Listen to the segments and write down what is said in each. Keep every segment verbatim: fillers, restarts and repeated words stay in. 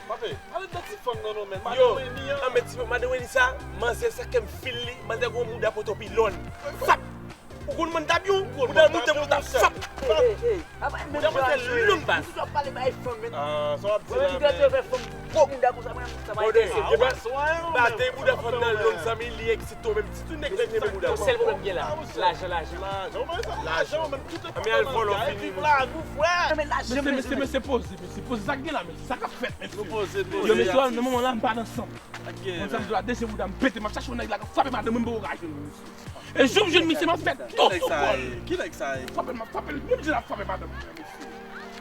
Papi, pale de ti fanm nan non, men. Yo, madan Wendy an. An, men ti madan Wendy sa, manzè sa kè m fil li, manzè gon bouda poto pilòn. Fap! Ou konn mann tapyon? Bouda moute pou ta fap! Bouda moute long baz. Ou pale bay fanm, men. Ah, sa w ap di la, men. Gwo bouda konsa, mwen, sa pa enterese. Bate bouda fanm nan long, zanmi, li eksite w, menm ti tou nèg la renmen bouda fanm. Sèl pwoblèm gen la, lajan, lajan. Lajan, ou menm, tout. Anben al vòlò fini. Viv la, gou frè. Mesye, mesye, mesye, poze, mesye, poze, sa k gen la, mesye, sa k ap fèt, mesye? Nou poze, poze. Yo, mesye, nan moman la, m pa nan san m. Konn sa m di w la, dezyèm bouda m pete, m ap chache yon nèg la k ap frape madanm mwen, m poko ka jwenn li, mesye. E jou m jwenn misye, m ap fè tou sou kò l. Ki nèg sa ye? Ki nèg sa ye? Frape l, m ap frape l, menm jan l ap frape madanm mwen, mesye.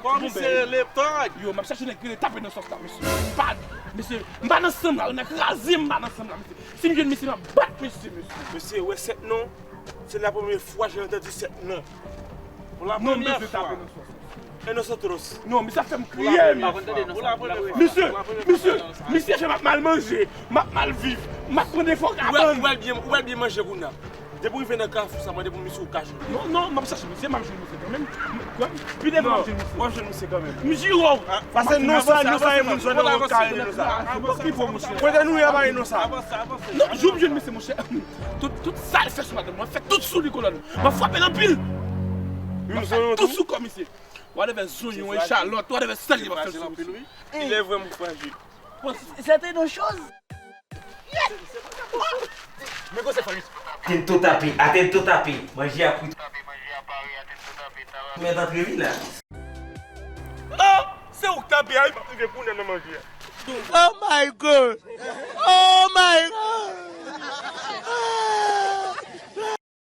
Komisè Leptòg. Yo, m ap chache nèg ki rele tape nan sòs la, mesye. M pa, mesye, m pa nan san m la, nèg kraze m, m pa nan san m la, mesye. Si m jwenn misye, m ap bat misye, mesye. Mesye, wè sèt non, se la premye fwa j'ai entendu sèt non. Pou la premye fwa. Non, m bezwen tape nan sòs. E nosotros. Non, misye ap fè m kriye, mesye. Misye, misye, misye fè m ap mal manje, m ap mal viv, m ap pran defo kabann. Ou wè l byen, ou wè l byen manje kounye a. Depi w rive nan kafou sa, mande pou misye ou ka jwenn. Non, non, m ap chache misye, m ap jwenn misye kanmenm. Pi devan m ap jwenn misye. W ap jwenn misye kanmenm. M jire w. Paske nou sa, nou sa, e moun zòn nan kare nou sa. Kote nou ye, pa nou sa. Non, jou m jwenn misye, monchè. Tout, tout sa l fè sou madanm mwen, fè tout sou li kolòn. M ap frape l anpil. M ap fè tout sou kò misye. Whatever zonyon, echalòt, whatever sèl li, m ap fè l sou misye. Il est vraiment fragile. Bon, c'était une chose. Yes! Men gwo sèl fanmi. Atento tape, atento tape. Manje a kwit. Mèt antre wi la. Oh, se ou k tape a, wi, m ap rive kounye a nan manje a. Oh my God! Oh my God!